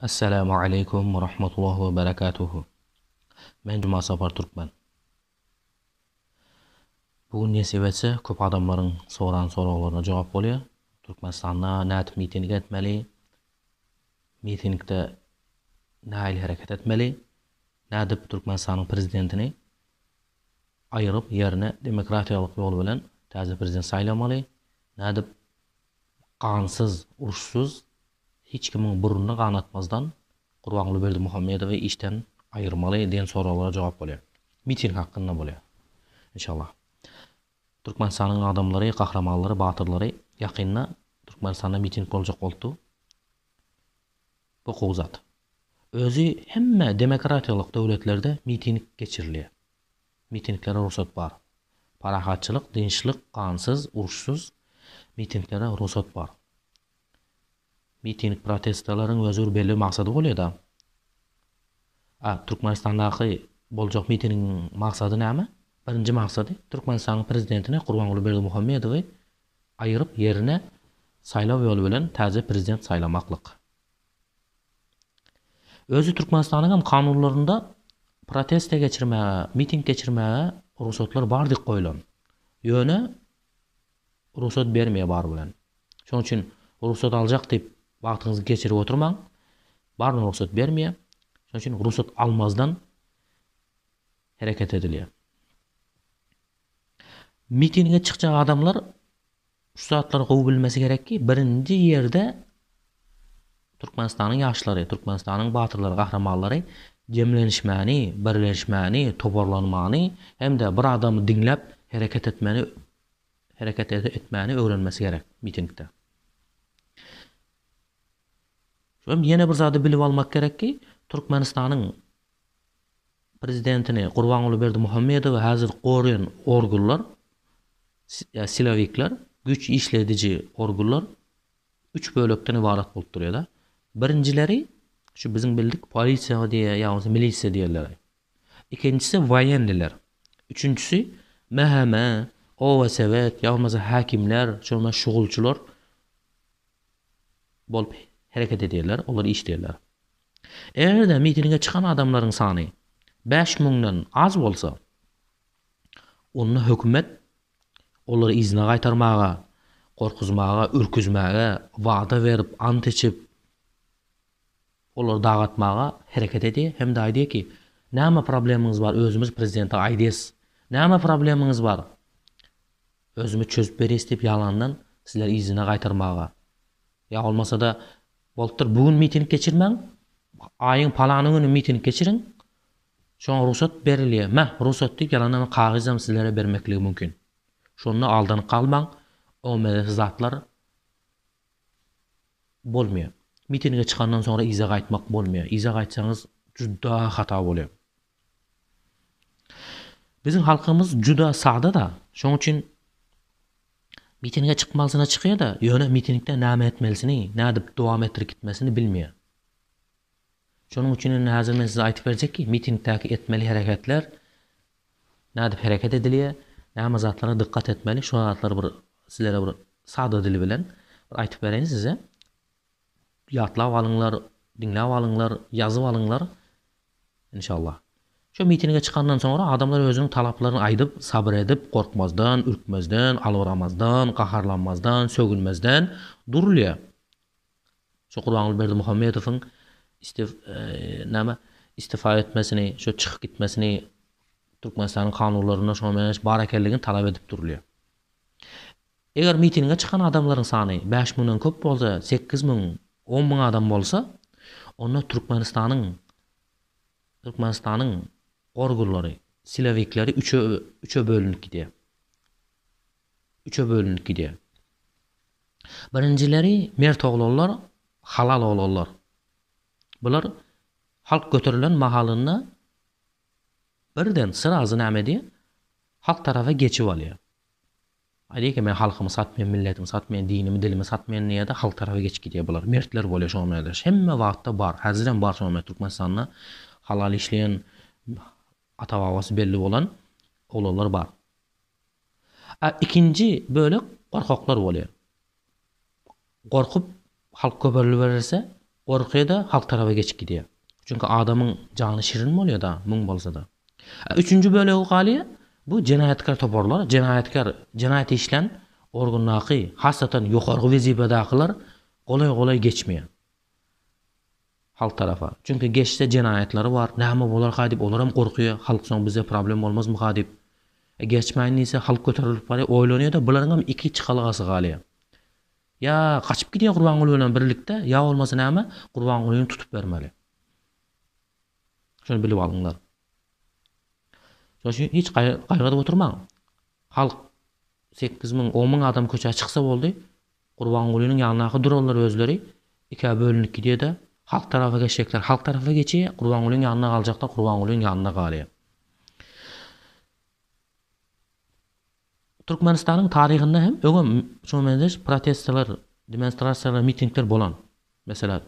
Essalamu aleýkum we rahmetullahi we berekatuhu. Men Juma Sapar Türkmen. Bu gün nesip etse köp adamlaryň soran soraglaryna jogap bolýar. Türkmenistanda nädip miting etmeli? Mitingde nähili hereket etmeli? Nädip Türkmenistanyň prezidentini aýyryp ýerine demokratiýalyk ýol bilen täze prezident saýlamaly? Nädip gansyz, uruşsyz, hiç kimiň burnuny ganatmazdan Gurbanguly Berdimuhamedowy işden aýyrmaly diýen soraglara jogap bolýar. Miting hakynda bolýar. Inşallah. Türkmenistanyň adamlary, gahrymanlary, batyrlary ýakynda Türkmenistanda miting boljak bolupdy. Bu gowy zat. Özi hemme demokratiýalyk döwletlerde miting geçirilýär. Mitinglere rugsat bar. Parahatçylyk, dynçlyk, gansyz, uruşsyz mitinglere rugsat bar. Miting, protestalaryň özi bir belli maksady bolýada. A Türkmenistandaky boljak mitingiň maksady näme? Birinji maksady Türkmenistanyň prezidentini Gurbanguly Berdimuhamedowy aýyryp ýerine saýlaw ýoly bilen täze prezident saýlamaklyk. Özi Türkmenistanyň hem kanunlarynda protesta geçirmäge, miting geçirmäge rugsatlar bar diýip goýlan. Ýöne rugsat bermeýär bar bilen. Şonuň üçin rugsat aljak diýip wagtyňyzy geçirip oturmaň. Baryna rugsat bermeýär. Şonuň üçin rugsat almazdan hereket edilýär. Mitinge çykjak adamlar Şu zatlary gowy bilmesi gerek ki, birinji ýerde Türkmenistanyň ýaşlary, Türkmenistanyň batyrlary, gahrymanlary jemlenişmäni, birleşmäni, toparlanmany hem-de bir adamy diňläp hereket etmeni hereket etmäni öwrenmesi gerek mitingde. Şu hem ýene bir zady bilip almak gerek ki, Türkmenistanyň prezidentini Gurbanguly Berdimuhamedowy häzir goraýan organlar, silowikler, güýç işlediji organlar üç bölekden ybarat bolup durýar-da. Birinjileri şu biziň bildik polisiýa diýýär, ýa bolmasa milisiýa diýerleri. Ikinjisi woýenniler. Üçünjisi MHM, oba sebet, ýa bolmasa häkimler, şonda şugulçylar bolup hereket edýärler, olar işleýärler. Eger-de mitinge çykan adamlaryň sany 5 müňden az bolsa, onda hökümet olary yzyna gaýtarmaga, gorkuzmaga, ürküzmäge, wada berip, ant içip, olary dagatmaga hereket edýär hem-de aýdýar ki, näme problemyňyz bar, özümiz prezidente aýdýas. Näme problemyňyz bar? Özümiz çözüp berýäs diýip ýalandan sizleri yzyna gaýtarmaga. Ýa bolmasa-da bolupdyr bu gün miting geçirmäň, aýyň palany güni miting geçiriň, şoňa rugsat berilýär. Meh, rugsat diýip ýalandan kagyzam sizlere bermekligi mümkin. Şonda aldanyp galmaň, o mezesiz zatlar bolmaýar. Mitinge çykandan soňra yza gaýtmak bolmaýar. Yza gaýtsaňyz juda hata bolýar. Biziň halkymyz juda sada-da, şoň üçin mitinge çykmalysyna çykýar-da, ýöne mitingde näme etmelisini, nädip dowam etdirip gitmesini bilmeýär. Şonuň üçin indi häzir men size aýtyp berjek ki, mitingdäki etmeli hereketler, nädip hereket edilýär, näme zatlara dykgat etmeli, şo zatlary bir sizlere bir sada dil bilen bir aýtyp bereýin size. Ýatlap alyňlar, diňläp alyňlar, ýazyp alyňlar. Inşallah. Şo mitinge çykandan soňra adamlar özüniň talaplaryny aýdyp, sabyr edip, gorkmazdan, ürkmezden, albyramazdan, gaharlanmazdan, sögünmezden durulýar. Şo Gurbanguly Berdimuhamedowyň istif näme istifa etmesini, şo çykyp gitmesini Türkmenistanyň kanunlarynda şoňa meňzeş bar ekenligini talap edip durulýar. Eger mitinge çykan adamlaryň sany 5000 müňden köp bolsa, 8000, 10000 adam bolsa, onda Türkmenistanyň Türkmenistanyň organlary, silowikleri üçe üçe bölünip gidýär. Üçe bölünip gidýär. Birinjileri mert oglanlar, halal oglanlar. Bular halk göterilen mahalynda birden srazy näme edýär? Halk tarapa geçip alýar. Aýdýar ki, men halkymy satmaýan, milletimi satmaýan, dinimi, dilimi satmaýan diýýär-de, halk tarapa geçip gidýär bular. Mertler bolýar şoňa meňzeş. Hemme wagtda bar, häzirem bar şoňa meňzeş Türkmenistanda halal işleýän, ata-babasy belli bolan oglanlar bar. A ikinji bölek gorkaklar bolýar. Gorkup halk köpeldiberse. Gorkýa-da halk tarapa geçip gidýär. Çünki adamyň jany şirin bolýa-da, muň bolsa-da. Üçünji bölegi galýar, bu jenaýatkär toparlar, jenaýatkär, jenaýat işlän organdaky, hasatan ýokarky wezipedakylar golaý-golaý geçmeýär halk tarapa. Çünki geçse jenaýatlary bar, näme bolarka diýip olaram gorkýar, halk soň bize problem bolmazmyka diýip. E geçmäýin diýse halk göterilip barýar, oýlanýar-da, bularyňam iki çykalgasy galýar. Ýa gaçyp gidýär Gurbanguly bilen birlikde, ýa bolmasa näme, Gurbangulyny tutup bermeli. Şony bilip alyňlar. Şonuň üçin hiç gaýgy edip oturmaň. Halk 8000, 10000 adam köçä çyksa boldy, Gurbangulynyň ýanyndaky duranlar özleri ikä bölünip gidýär-de, halk tarapa geçjekler halk tarapa geçýär, Gurbangulynyň ýanynda galjaklar Gurbangulynyň ýanynda galýar. Türkmenistanyň taryhynda hem öňem şuňa meňzeş protestler, demonstrasiýalar, mitingler bolan. Meselem,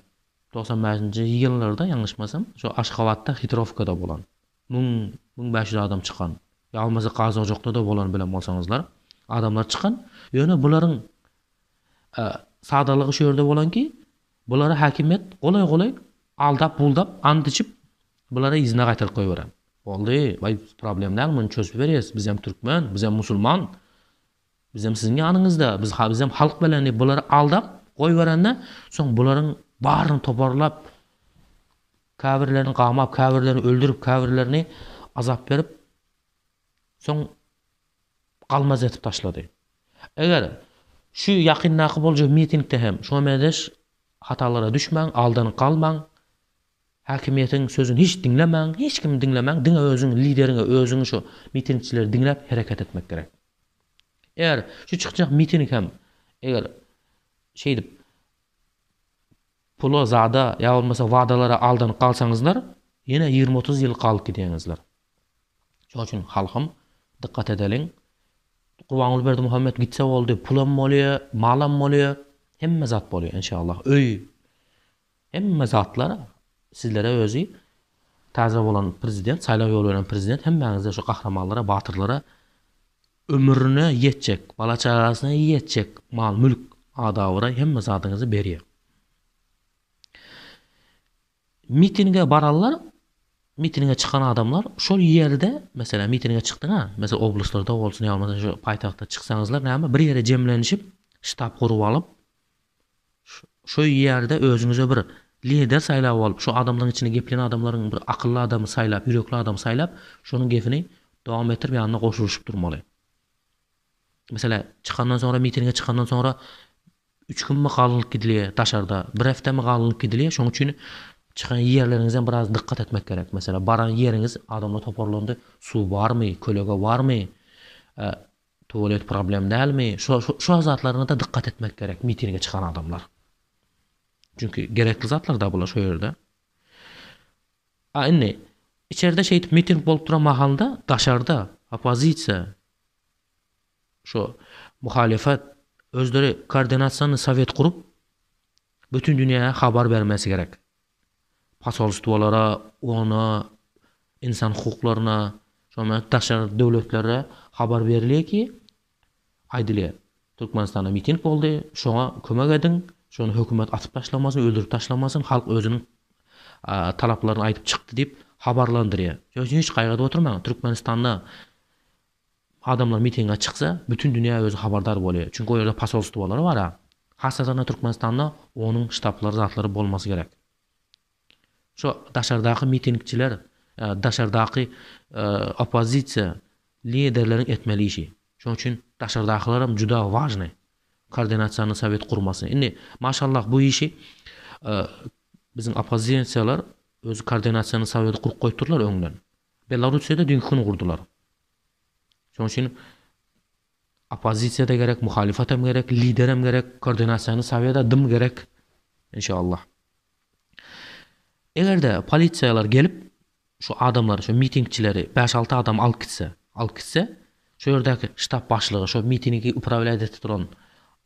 95-nji ýyllarda ýalňyşmasam, şo Aşgabatda Hitrowkada bolan. Müň, 1500 adam çykan. Ýa bolmasa Gazojakda-da bolan bilen bolsaňyzlar, adamlar çykan. Ýöne bularyň sadalygy şu ýerde bolanki, bulary häkimiýet golaý-golaý aldap-buldap, ant içip, bulary yzyna gaýtaryp goýberen. Boldy, waý problem däl, muny çözüp berýäs, bizem türkmen, bizem musulman, bizem siziň ýanyňyzda, biz bizem halk bilen diýip bulary aldap goýberende, soň bularyň baryny toparlap, käbirlerini gamap, käbirlerini öldürip, käbirlerini azap berip, soň galmaz edip taşlady. Eger şu ýakyndaky boljak mitingde hem şuňa meňzeş hatalara düşmäň, aldanyp galmaň, Häkimiýetiň sözüni hiç diňlemäň, hiç kimi diňlemäň, diňe özüň lideriňi, özüňi şu mitingçileri diňläp hereket etmek gerek. Eger şu çykjak miting hem eger şeýdip pula, zada ýa bolmasa wadalara aldanyp galsaňyzlar, ýene 20-30 ýyl galyp gidýäňizler. Şonuň üçin halkym dykgat edeliň. Gurbanguly Berdimuhamet gitse boldy, pulam bolýar, malam bolýar, hemme zat bolýar inşallah. Öý Hemme zatlar sizlere özi täze bolan prezident saýlaw ýoly bilen prezident hemmäňize şu gahrymanlara batyrlara ömrüne ýetjek bala çagasyna ýetjek mal mülk adabraý hemme zadyňyzy berýär. Mitinge baranlar mitinge çykan adamlar şol ýerde meselem mitinge çykdyňa meselem oblastlarda bolsun ýa bolmasa şu paýtagtda çyksaňyzlar näme bir ýere jemlenişip ştab gurup alyp Şo ýerde özüňize bir lider saýlap alyp, şo adamlaryň içinde gepleýän adamlaryň bir akylly adamy saýlap, ýürekli adamy saýlap, şonuň gepini dowam etdirip ýanyna goşulyşyp durmaly. Meselä, çykandan soňra, mitinge çykandan soňra üç günmi galynyp gidilýär daşarda, bir heftemi galynyp gidilýär, şonuň üçin çykan ýerleriňizem biraz dykgat etmek gerek. Meselä, baran ýeriňiz adamlar toparlandy, suw barmy, kölege barmy, Tuwalet problem dälmi? Şo şo zatlaryna-da dykgat etmek gerek mitinge çykan adamlar. Çünki gerekli zatlar da bular şo ýerde. A indi içerde şeýdip miting bolup duran mahalynda daşarda oppozisiýa şo muhalefet özleri koordinasiýany sowet gurup bütin dünýäge habar bermesi gerek. Posolstwolara, ona, ynsan hukuklaryna, şonda daşary döwletlere habar berilýär ki, aýdylýar, Türkmenistanda miting boldy, şoňa kömek ediň, şony hökümet atyp taşlamasyn, öldürip taşlamasyn, halk özüniň talaplaryny aýdyp çykdy diýip habarlandyrýar. Şonuň üçin hiç gaýgy edip oturmaň, Türkmenistanda Adamlar mitinge çyksa, bütin dünýä özi habardar bolýar. Çünki o ýerde posolstwolary bar-a. Hassadan Türkmenistanda onuň ştablary zatlary bolmasy gerek. Şo daşardaky mitingçiler, daşardaky oppozisiýa liderleriň etmeli işi. Şonuň üçin daşardakylaram juda wažnyý. Koordinasiýany sowet gurmasy. Indi maşallah bu işi biziň oppozisiýalar özi koordinasiýany soweti gurup goýupdyrlar öňden. Belarussiýada düýnki gün gurdular. Şonuň üçin oppozisiýa-da gerek, muhalifat hem gerek, lider hem gerek, koordinasiýany sowet-de dym gerek. Inşallah. Eger-de polisiýalar gelip şu adamlary, şu mitingçileri 5-6 adam alyp gitse, alyp gitse, şu ýerdäki ştab başlygy, şu mitingi uprawlýat edip duran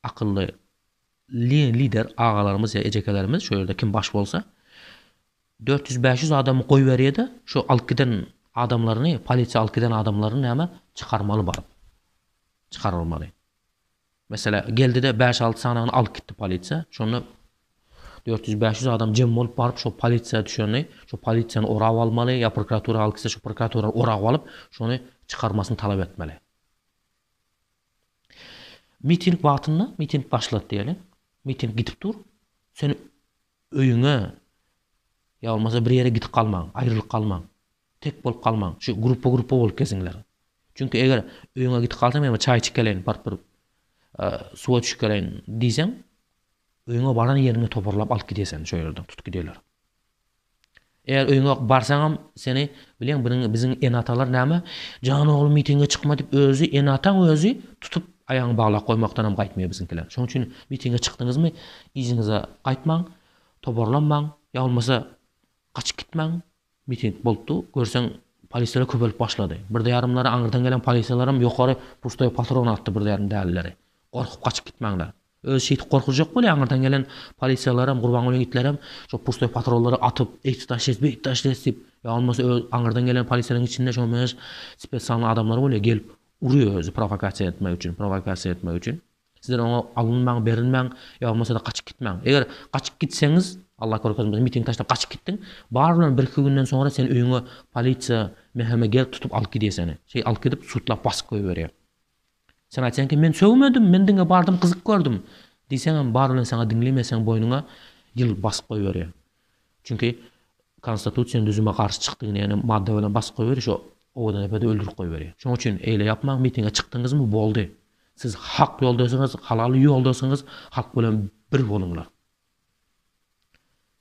akylly lider agalarymyz ýa ejekelerimiz şu ýerde kim baş bolsa 400-500 adamy goýberýär-de, şu alyp giden adamlaryny, polisiýa alyp giden adamlaryny näme çykarmaly baryp. Çykarylmaly. Meselä, geldi-de 5-6 sanyny alyp gitdi polisiýa. Şonda 400-500 adam jem bolup baryp şo polisiýa düşeni, şo polisiýany orap almaly, ýa prokuratura alyp gitse şo prokuraturany orap alyp, şony çykarmasyny talap etmeli. Miting wagtynda, miting başlady diýeli, miting gidip dur, sen öýüňe ýa bolmasa bir ýere gidip galmaň, aýrylyp galmaň. Tek bolup galmaň. Şu gruppa-gruppa bolup geziňler. Çünki eger öýüňe gidip galsaň, men bir çaý içip geleýin, baryp bir suwa düşüp geleýin diýseň, öýüňe baran ýeriňe toparlap alyp gidýär seni şo ýerden tutup gidýärler. Eger öýüňe barsaňam seni bilýäň biziň biziň ene-atalar näme? Jan oglum mitinge çykma diýip özi ene-ataň özi tutup aýagyňy baglap goýmakdan hem gaýtmaýar biziňkiler. Şonuň üçin mitinge çykdyňyzmy yzyňyza gaýtmaň, toparlanmaň, ýa bolmasa gaçyp gitmäň, Miting bolupdy. Görseň, polisiýalar köpelip başlady. Birde ýarymlary aňyrdan gelen polisiýalaram ýokary pustoý patron atdy birde ýarym dälileri. Gorkup gaçyp gitmäňler. Özi şeýdip gorkuzjak bolýar aňyrdan gelen polisiýalaram, Gurbangulyň itlerem şo pustoý patronlary atyp, eýt daş et, beýt daş et diýip, ýa bolmasa öz aňyrdan gelen polisiýalaryň içinde şoňa meňzeş spesialnyý adamlar bolýar, gelip urýar özi prowokasiýa etmek üçin, prowokasiýa etmek üçin. Sizler oňa alynmaň, berilmäň, ýa bolmasa-da gaçyp gitmäň. Eger gaçyp gitseňiz, Allah görkezmesin, mitingi taşlap gaçyp gitdiň, bar bilen bir-iki günden soňra seni öýüňe polisiýa, MHM gelip tutup alyp gidýär seni. Şeý alyp gidip, sudlap basyp goýberýär. Sen aýtsaň ki, men sögmedim, men diňe bardym gyzyk gördüm diýseňem, bar bilen saňa diňlemeýär, seň boýnuňa ýyl basyp goýberýär. Çünki konstitusion düzüme garşy çykdygyny ýene madda bilen basyp goýberýär, şo Owadandepede öldürip goýberýär. Şonuň üçin eýle ýapmaň, mitinge çykdyňyzmy boldy. Siz hak ýoldasyňyz, halal ýoldasyňyz, halk bilen bir boluňlar.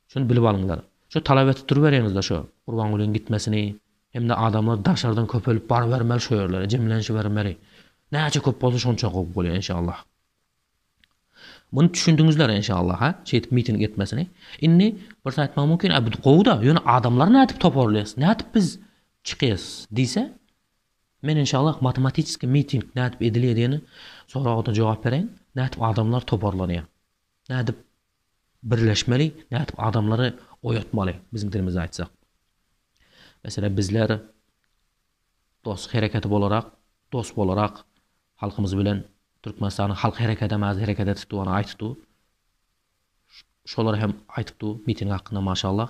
Şuny bilip alyňlar. Şu talap etip durubereňizde şu Gurbangulyň gitmesini hem-de adamlar daşardan köpelip barybermeli şu ýerlere, jemlenişibermeli. Näçe köp bolsa şonça gowy bolýar enşallah. Muny düşündiňizler enşallah ha, şeýdip miting etmesini. Indi bir aýtmagy mümkin, a bu gowy-da, ýöne adamlary nädip toparlaýas, nädip biz çykýas diýse, Men enşallah matematiçeskiý miting nädip edilýär diýen soraga-da jogap bereýin. Nädip adamlar toparlanýar? Nädip birleşmeli? Nädip adamlary oýatmaly? Biziň dilimizde aýtsak. Meselem bizler Dost hereketi bolarak, dost bolarak halkymyz bilen Türkmenistanyň halk herekedem az hereket edipdi ony aýtypdy. Şolar hem aýtypdy miting hakynda maşallah.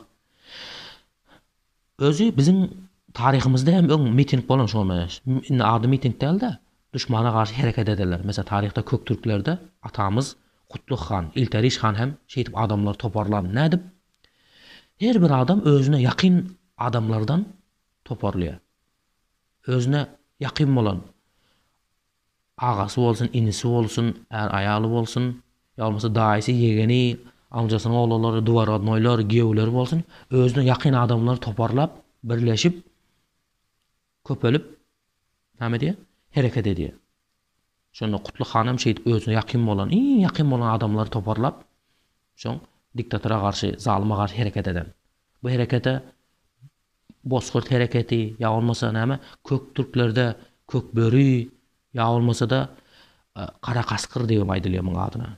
Özi biziň taryhymyzda hem öň miting bolan şoňa meňzeş. Indi ady miting däl-de, duşmana garşy hereket ederler. Meselem taryhda kök türklerde atamyz Kutlug han, Ilteriş han hem şeýdip adamlary toparlan. Nädip? Her bir adam özüne ýakyn adamlardan toparlaýar. Özüne ýakyn bolan agasy bolsun, inisi bolsun, är-aýaly bolsun, ýa bolmasa daýysy, ýegeni, amjasynyň oglanlary, dworodnoýlar, giýewleri bolsun, özüne ýakyn adamlary toparlap, birleşip, köpelip, näme edýär? Hereket edýär. Şonda Kutly han hem şeýdip özüne ýakyn bolan, iň ýakyn bolan adamlary toparlap, soň diktatora garşy, zalyma garşy hereket eden. Bu herekete Bozgurt hereketi, ýa bolmasa näme, kök türklerde kök böri, ýa bolmasa-da gara gaskyr diýip aýdylýar muň adyna.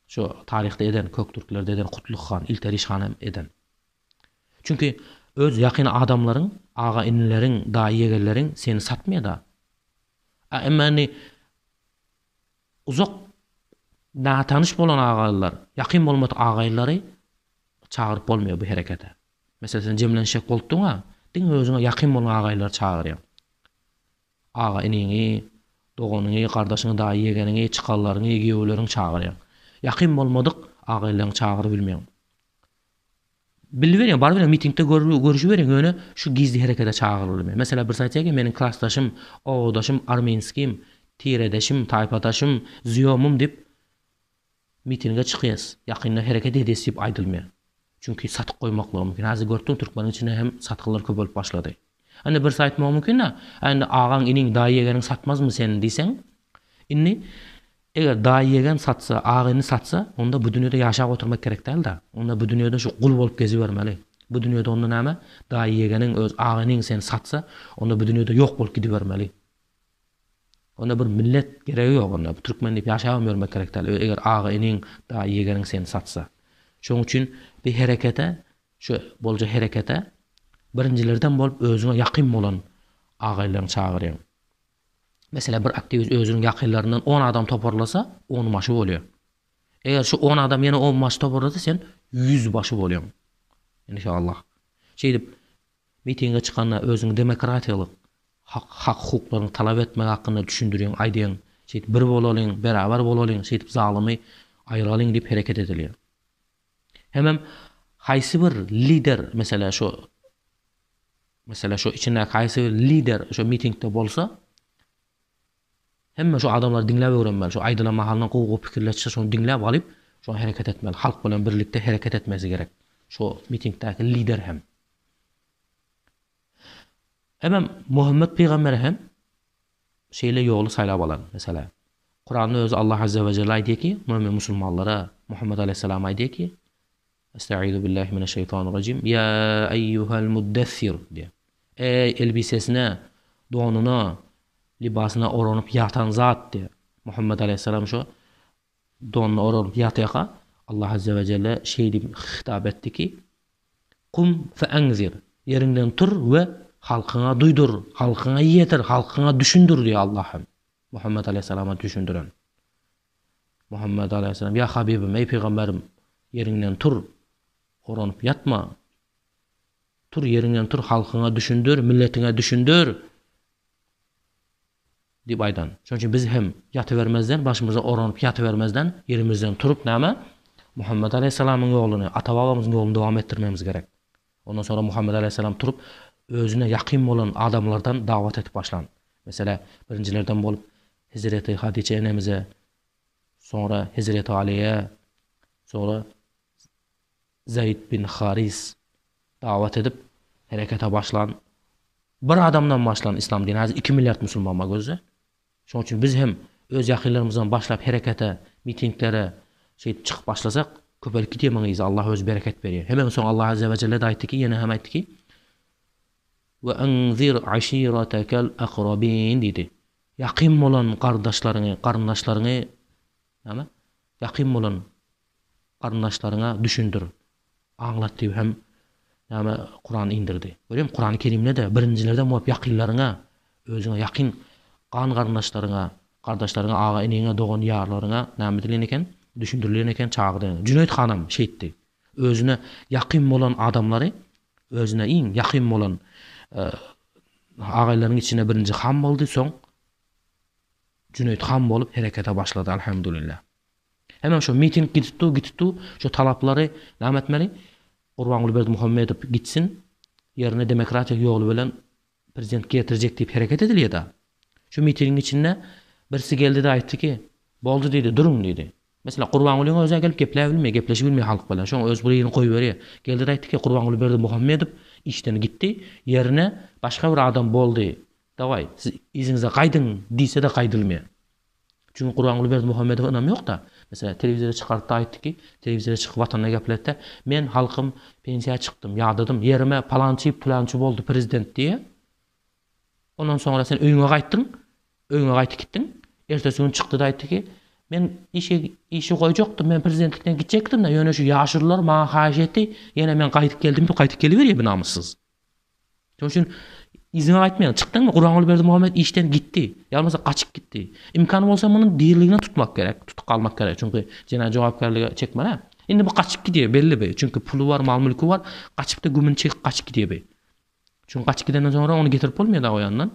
Şu taryhda eden, kök türklerde eden Kutlug han, Ilteriş han hem eden. Çünki öz ýakyn adamlaryň, aga-inileriň, daýy-ýegenleriň seni satmaýar-da. A emma indi Uzak nätanyş bolan agaýyllar, ýakyn bolmadyk agaýyllary çagyryp bolmaýar bu herekete. Meselem, sen jemlenişjek bolupdyň-a, diňe özüňe ýakyn bolan agaýyllary çagyrýaň. Aga-iniňi, doganyňy, gardaşyňy, daýy-ýegeniňi, çykanlaryňy, giýewleriňi çagyrýaň. Ýakyn bolmadyk agaýyllaryňy çagyrybilmeýäň. Biliberýän, baryberýän mitingde görüşiberýän, ýöne şu gizli herekete çagyrylmaýar. Meselem, bir aýtýar ki, meniň klasdaşym, obadaşym, armeýnskim, tiredeşim, taýpadaşym, zýomym diýip mitinge çykýas, ýakynda hereket edýäs diýip aýdylmaýar. Çünki satyk goýmaklygy mümkin. Häzir görüp durun, türkmeniň içinde hem satgynlar köpelip başlady. Indi birisi aýtmagy mümkin-dä, A indi agaň, iniň, daýy-ýegeniň satmazmy seni diýseň, indi eger daýy-ýegen satsa, aga-ini satsa, onda bu dünýede ýaşap oturmak gerek däl-dä. Onda bu dünýede şu gul bolup gezibermeli. Bu dünýede onda näme, daýy-ýegeniň, öz aga-iniň seni satsa, onda bu dünýede ýok bolup gidibermeli. Onda bir millet geregi ýok onda. Bu türkmen diýip ýaşabam ýörmek gerek däl, eger aga-iniň, daýy-ýegeniň seni satsa. Şonuň üçin bir herekete Şu boljak herekete birinjilerden bolup özüňe ýakyn bolan agaýlaryňy çagyrýaň. Meselem bir aktiwist özüniň ýakynlaryndan on adam toparlasa, on maşy bolýar. Eger şu on adam ýene onbaşy toparlasa sen ýüzbaşy bolýaň. Inşallah. Şeýdip mitinge çykanda özüňi demokratiýalyk hak hak-hukuklaryňy talap etmek hakynda düşündirýäň, aýdýaň. Şeýdip bir bolalyň, beraber bolalyň, şeýdip zalymy aýyralyň diýip hereket edilýär. Hemem haýsy bir lider, meselä şo meselä şo içindäki haýsy bir lider şo mitingde bolsa, Hemme şu adamlary diňläp öwrenmeli. Şu aýdylan mahalyndan gowy gowy pikirler çyksa şony diňläp alyp şoňa hereket etmeli. Halk bilen birlikde hereket etmesi gerek. Şu mitingdäki lider hem. Hemem Muhammet pygamber hem şeýle ýoly saýlap alan. Meselä, Kuranda özi Allah azze we jelle aýdýar ki, mömin musulmanlara Muhammet aleýhissalam aýdýar ki, Estaizu billahi mineşşeýtanirrajim. Ýa eýýuhel muddessir diýýär. Eý elbisesine, donuna, libasyna oranyp ýatan zat diýýär. Muhammet aleýhissalam şo donuna oranyp ýatyrka Allah azze we jelle şeý diýip hitap etdi ki, Kum fe enzir. Ýeriňden tur we halkyňa duýdur, halkyňa ýetir, halkyňa düşündir diýýär Allah hem. Muhammet aleýhissalama düşündiren. Muhammet alaýhyssalam, Ýa Habybym, eý pygamberim, ýeriňden tur, horanyp ýatma. Tur, ýeriňden tur, halkyňa düşündir, milletiňe düşündir! Diýip aýdan. Şonuň üçin biz hem ýatybermezden, başymyza oranyp ýatybermezden, ýerimizden turup näme? Muhammet alaýhyssalamyň ýoluny, ata-babamyzyň ýoluny dowam etdirmegimiz gerek. Ondan soňra Muhammet alaýhyssalam turup, özüne ýakyn bolan adamlardan dawat edip başlan. Meselä, birinjilerden bolup Hezreti Hadyça enemize, soňra Hezreti Alyýa, soňra Zeýd bin Haris dawat edip, herekete başlan. Bir adamdan başlan yslam dini, häzir iki milliard musulman bar gözle. Şonuň üçin biz hem öz ýakynlarymyzdan başlap herekete, mitinglere şeýdip çykyp başlasak, köpelip gidýär muň yzy, Allah özi bereket berýär. Hemem soň Allah azze we jelle-de aýtdy ki, ýene hem aýtdy ki, Ve enzir aşiretekel akrabin diýdi. Ýakyn bolan gardaşlaryňy, garyndaşlaryňy näme? Ýakyn bolan garyndaşlaryňa düşündir, aňlat diýip hem näme Kuran indirdi. Görýäňmi, Kurany Kerimde-de birinjilerden bolup ýakynlaryňa, özüňe ýakyn gan garyndaşlaryňa, gardaşlaryňa, aga-iniňe, dogan-ýarlaryňa näme edilen eken? Düşündirilen eken, çagyrdylan. Jüneýit hanam şeýtdi. Özüne ýakyn bolan adamlary, özüne iň ýakyn bolan agaýlarynyň içinde birinji han boldy, soň Jüneýit han bolup herekete başlady, alhamdulillah. Hemem şo miting gidip dur, gidip dur, şo talaplary näme etmeli? Gurbanguly Berdimuhamedow gitsin, ýerine demokratiýa ýoly bilen prezident getirjek diýip hereket edilýär-da. Şu mitingiň içinde birisi geldi-de aýtdy ki, boldy diýdi, duruň diýdi. Meselem, Gurbangulyň özi-ä gelip gepläbilmeýär, gepleşibilmeýär halk bilen. Şoň öz bir ýerini goýberýär. Geldi-de aýtdy ki, Gurbanguly Berdimuhamedow işden gitdi, ýerine başga bir adam boldy. Dawaý, siz yzyňyza gaýdyň diýse-de gaýdylmaýar. Çünki Gurbanguly Berdimuhamedowa ynam ýok-da. Meselem, telewizora çykardy-da aýtdy ki, telewizora çykyp watanyna gepletdi, Men halkym pensiýa çykdym, ýadadym, ýerime palançy, pylançy boldy prezident diýýär. Ondan soňra sen öýüňe gaýtdyň, öýüňe gaýtyp gitdiň. Ertesi gün çykdy-da aýtdy ki, men işi işi goýjakdym, men prezidentlikden gitjekdim-de, ýöne şu ýaşulular maňa haýyş etdi, ýene men gaýdyp geldim diýip gaýdyp geliberýär bu namyssyz. Şonuň üçin yzyňa gaýtmaýaň. Çykdyňmy, Gurbanguly Berdimuhamet işden gitdi. Ýa bolmasa gaçyp gitdi. Imkan bolsa muny diriligine tutmak gerek, tutup galmak gerek. Çünki jenaýat jogapkärlige çekmeli. Indi bu gaçyp gidýär belli bi. Çünki puly bar, mal-mülki bar. Gaçypda gümüni çekip gaçyp gidýär bi. Çünki gaçyp gidenden soňra ony getirip bolmaýar dagy o ýandan.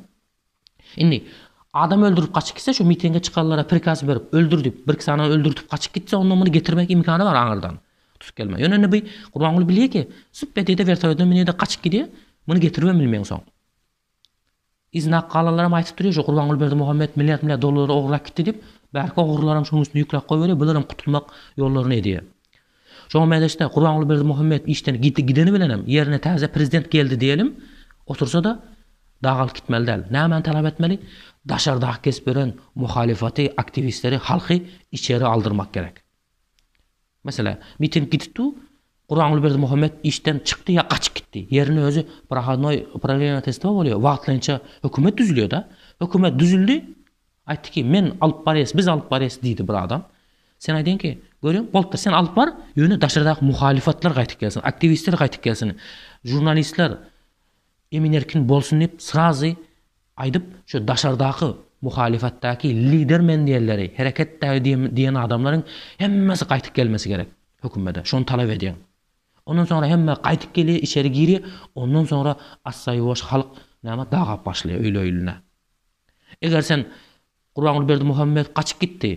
Indi adam öldürip gaçyp gitse, şu mitinge çykanlara prikaz berip, öldür diýip, birki sany öldürtip gaçyp gitse, onda muny getirmek imkany bar aňyrdan. Tutup gelme. Ýöne indi bu Gurbanguly bilýär ki, süp edýär-de wertolýotdan münýär-de gaçyp gidýär. Muny getiribem bilmeýäň soň. Yzyna galanlaram aýtyp durýar, şu Gurbanguly Berdimuhamet milliard-milliard dollary ogurlap gitdi diýip, bärki ogurlaram şonuň üstüne ýükläp goýberýär, bularam gutulmak ýollaryny edýär. Şoňa meňzeşde Gurbanguly Berdimuhamet işden gitdi, gideni bilenem ýerine täze prezident geldi diýelim, otursa-da dagalyp gitmeli däl. Nämäni talap etmeli? Daşardaky kesip ýören muhalyfaty, aktiwistleri, halky içeri aldyrmak gerek. Meselä, miting gidip dur, Gurbanguly Berdimuhamet işden çykdy ýa gaçyp gitdi. Ýerine özi prohodnoý prawiatelstwo bolýar, wagtlaýynça hökümet düzülýär-de. Hökümet düzüldi, Aýtdy ki, men alyp barýas, biz alyp barýas diýdi bir adam. Sen aýdýaň ki, görýäň, bolupdyr, sen alyp bar, ýöne daşardaky muhalyfatlar gaýtyp gelsin, aktiwistler gaýtyp gelsin, žurnalistler emin-erkin bolsun diýip, srazy aýdyp, şu daşardaky. muhalyfatdaky lider men diýenleri, hereketdäki diýen adamlaryň hemmesi gaýtyp gelmesi gerek hökümede. Şony talap edýän. Ondan soňra hemme gaýtyp gelýär, içeri girýär. Ondan soňra assa-ýuwaş halk näme dagap başlaýar öýli-öýlüne. Eger sen Gurbanguly Berdimuhamedow gaçyp gitdi,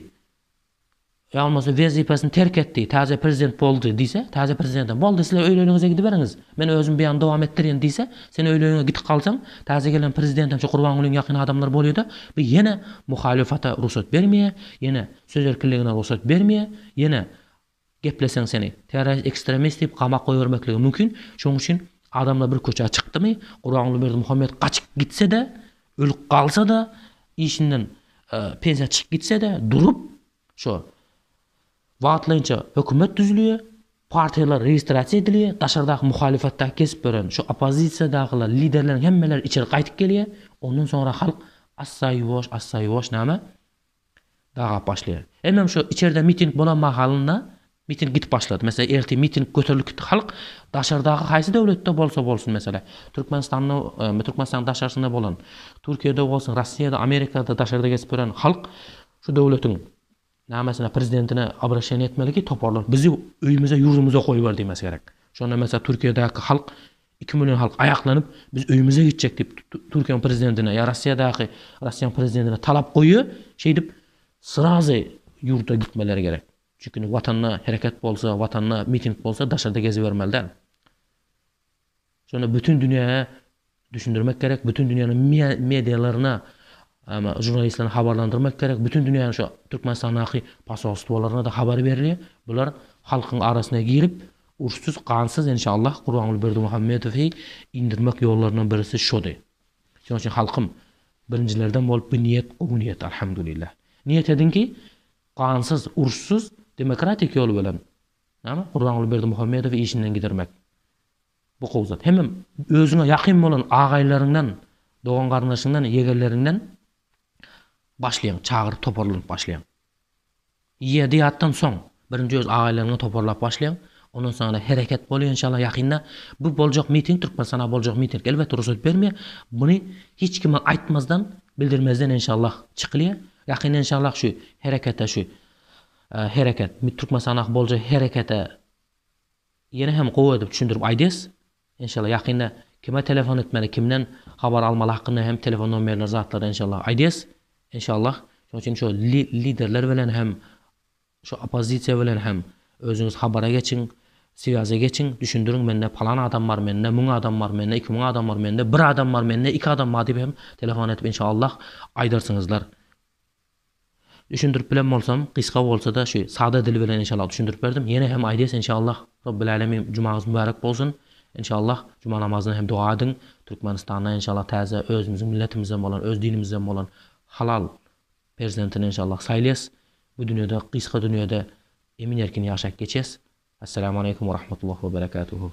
ýa bolmasa wezipesini terk etdi, täze prezident boldy diýse, täze prezidentem boldy sizler öýli-öýlüňize gidiberiňiz, men özüm bu ýany dowam etdirýän diýse, sen öýli-öýüňe gidip galsaň, täze gelen prezidentem şu Gurbangulyň ýakyn adamlary bolýa-da, bu ýene muhalyfata rugsat bermeýär, ýene söz erkinligine rugsat bermeýär, ýene Gepleseň seni terrorist ekstremist diýip gamak goýbermekligi mümkin. Şonuň üçin adamlar bir köçä çykdymy, Gurbanguly Berdimuhamedow gaçyp gitse-de, ölüp galsa-da, işinden pensiýa çykyp gitse-de, durup şo wagtlaýynça hökümet düzülýär, partiýalar registrasiýa edilýär, daşardaky muhalyfatdaky kesip beren şo oppozisiýadakylar, liderleriň hemmeleri içeri gaýtyp gelýär. Ondan soňra halk assa-ýuwaş, assa-ýuwaş näme? Dagap başlaýar. Hemem şo içerde miting bolan mahalynda miting gidip başlady. Meselem ertir miting göterilip gitdi halk daşardaky haýsy döwletde bolsa bolsun meselem Türkmenistanda Türkmenistanyň daşarsynda bolan Türkiýede bolsun Rossiýada Amerikada daşarda gezip ýören halk şu döwletiň nämesine prezidentine obraşeniýe etmeli ki toparlar bizi öýümize ýurdumyza goýber diýmesi gerek. Şonda meselem Türkiýedäki halk 2 million halk aýaklanyp, biz öýümize gitjek diýip, Türkiýäniň prezidentine ýa Russiýadaky Russiýanyň prezidentine talap goýýar. Şeýdip, srazy ýurda gitmeleri gerek. Çünki watanda hereket bolsa, watanda miting bolsa, daşarda gezibermeli däl. Şonda bütün dünýäge düşündirmek gerek, bütün dünýäniň medialaryna, žurnalistlerini habarlandyrmak gerek, bütün dünýäniň şu Türkmenistandaky posolstwolaryna-da habar berilýär. Bular halkyň arasyna girip, Uruşsyz, gansyz enşallah Gurbanguly Berdimuhamedowy indirmek ýollaryndan birisi şody. Şonuň üçin halkym birinjilerden bolup bu niýet gowy niýet alhamdulillah. Niýet ediň ki gansyz, uruşsyz demokratik ýol bilen näme Gurbanguly Berdimuhamedowy işinden gidirmek. Bu gowy zat. Hemem özüňe ýakyn bolan agaýlaryňdan, dogan garyndaşyňdan, ýegenleriňden başlaýaň, çagyryp toparlanyp başlaýaň. Ýedi ýatdan soň, birinji öz agaýlaryňy toparlap başlaýaň, ondan soňra hereket bolýar enşalla ýakynda. Bu boljak miting Türkmenistana boljak miting elbetde rugsat bermeýär. Muny hiç kime aýtmazdan, bildirmezden enşallah çykylýar. Ýakynda enşallah şu herekete şu hereket Türkmenistana boljak herekete ýene hem gowy edip düşündirip aýdýas. Enşalla ýakynda kime telefon etmeli, kimden habar almaly hakynda hem telefon nomerleri zatlary enşalla aýdýas. Enşallah. Şonuň üçin şo liderler bilen hem şo oppozisiýa bilen hem özüňiz habara geçiň, swýaza geçiň, düşündiriň mende palan adam bar, mende müň adam bar, mende 2000 adam bar, mende bir adam bar, mende iki adam bar diýip hem telefon edip enşallah aýdarsyňyzlar. Düşündirip bilen bolsam, gysga bolsa-da şu sada dil bilen inşallah düşündirip berdim. Ýene hem aýdýas inşallah Robbil Alemin jumaňyz mübärek bolsun. Inşallah juma namazyna hem doga ediň. Türkmenistanda inşallah täze özümiziň milletimizden bolan, öz dinimizden bolan halal perzentini inşallah saýlaýas. Bu dünýede, gysga dünýede emin-erkin ýaşap geçýäs. Esselamu aleýkum we rahmetullah we berekatuhu.